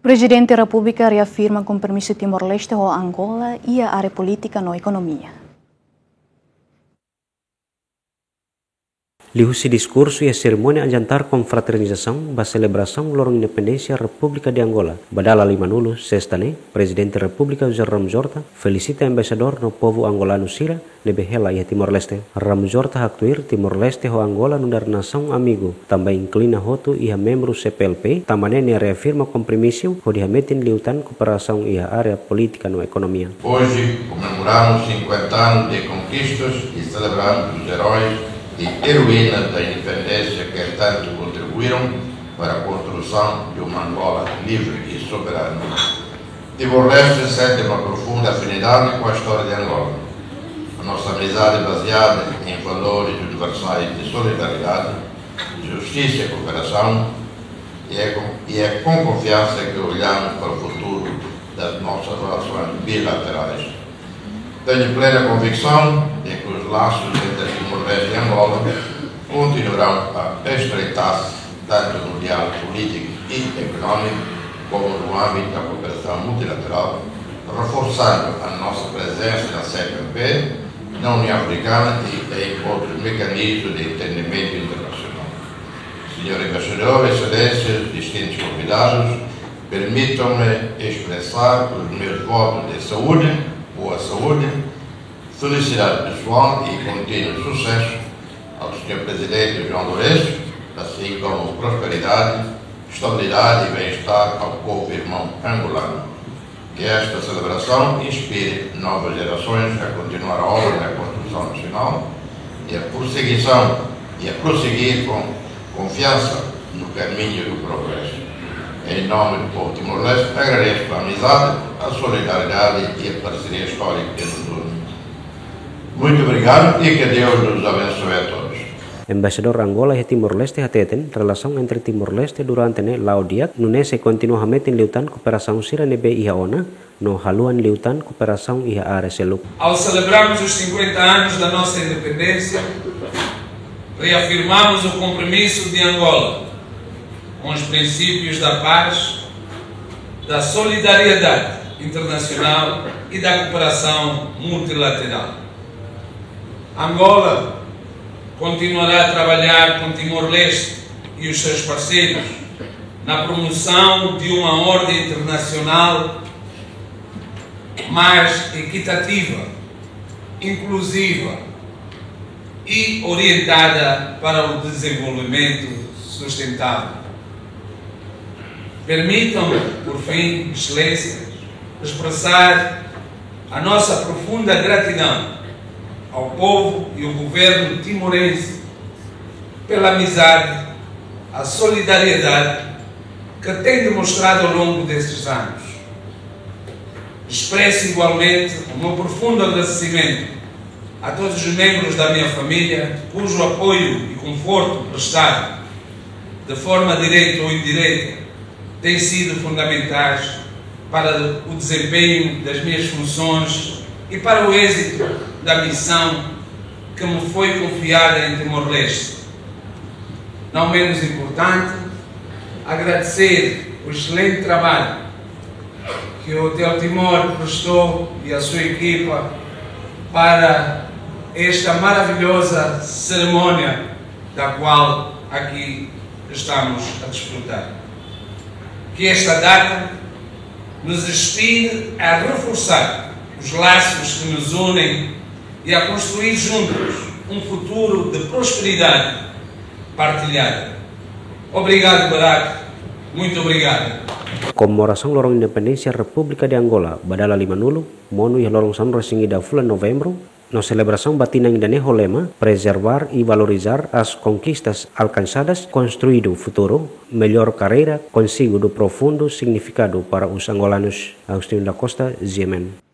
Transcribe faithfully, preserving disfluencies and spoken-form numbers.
Prezidente Repúblika reafirma kompromisu Timor-Leste ho Angola iha área polítika no ekonomia. Liuhusi diskursu iha serimónia jantar konfraternizasaun ba selebrasaun loron independénsia Repúblika de Angola ba dala limanulu, sesta ne'e, Prezidente Repúblika José Ramos Horta felisita embaixadór no povu angolanu sira ne'ebé hela iha Timor-Leste. Ramos Horta haktuir Timor-Leste ho Angola nu'udar nasaun amigu, tanba inklina hotu iha membru C P L P, tanba ne'e nia reafirma kompromisu hodi hametin liután kooperasaun iha área polítika no ekonomia. Hoje comemoramos cinquenta anos de conquistas e celebramos os heróis e heroínas da independência que tanto contribuíram para a construção de uma Angola livre e soberana. Timor-Leste sente uma profunda afinidade com a história de Angola. A nossa amizade é baseada em valores universais de solidariedade, justiça e cooperação, e é com, e é com confiança que olhamos para o futuro das nossas relações bilaterais. Tenho plena convicção de que os laços entre Timor-Leste e Angola continuarão a estreitar-se, tanto no diálogo político e económico, como no âmbito da cooperação multilateral, reforçando a nossa presença na C P L P, na União Africana e em outros mecanismos de entendimento internacional. Senhor Embaixador, Excelências, distintos convidados, permitam-me expressar os meus votos de saúde, boa saúde, felicidade pessoal e contínuo sucesso ao senhor Presidente João Lourenço, assim como prosperidade, estabilidade e bem-estar ao povo irmão angolano. Que esta celebração inspire novas gerações a continuar a obra da construção nacional e a prosseguição, e a prosseguir com confiança no caminho do progresso. Em nome do povo Timor-Leste, agradeço a amizade, a solidariedade e a parceria histórica que nos une. Muito obrigado e que Deus nos abençoe a todos. Embaixadór Angola iha Timor-Leste hateten, relasaun entre Timor-Leste durante ne'e la'o di'ak, nune'e sei kontinua hametin liután kooperasaun sira ne'ebé iha ona, no haluha liután kooperasaun iha área seluk. Ao celebrarmos os cinquenta anos da nossa independência, reafirmamos o compromisso de Angola com os princípios da paz, da solidariedade internacional e da cooperação multilateral. Angola continuará a trabalhar com Timor-Leste e os seus parceiros na promoção de uma ordem internacional mais equitativa, inclusiva e orientada para o desenvolvimento sustentável. Permitam-me, por fim, Excelência, expressar a nossa profunda gratidão ao povo e ao governo timorense pela amizade, a solidariedade que tem demonstrado ao longo desses anos. Expresso igualmente o meu profundo agradecimento a todos os membros da minha família, cujo apoio e conforto prestado, de forma direta ou indireta, têm sido fundamentais para o desempenho das minhas funções e para o êxito da missão que me foi confiada em Timor-Leste. Não menos importante, agradecer o excelente trabalho que o Hotel Timor prestou e a sua equipa para esta maravilhosa cerimónia da qual aqui estamos a desfrutar. Que esta data nos inspire a reforçar os laços que nos unem e a construir juntos um futuro de prosperidade partilhada. Obrigado, Barack. Muito obrigado. Komemorasaun loron independénsia Repúblika de Angola ba dala limanulu, monu iha loron sanulu-resin-ida fulan Novembru, no selebrasaun ba tinan ida-ne'e ho lema: Preservar e valorizar as conquistas alcançadas, construindo o futuro, melhor carreira, consigo do profundo significado para os angolanos. Agostinho da Costa, G M N.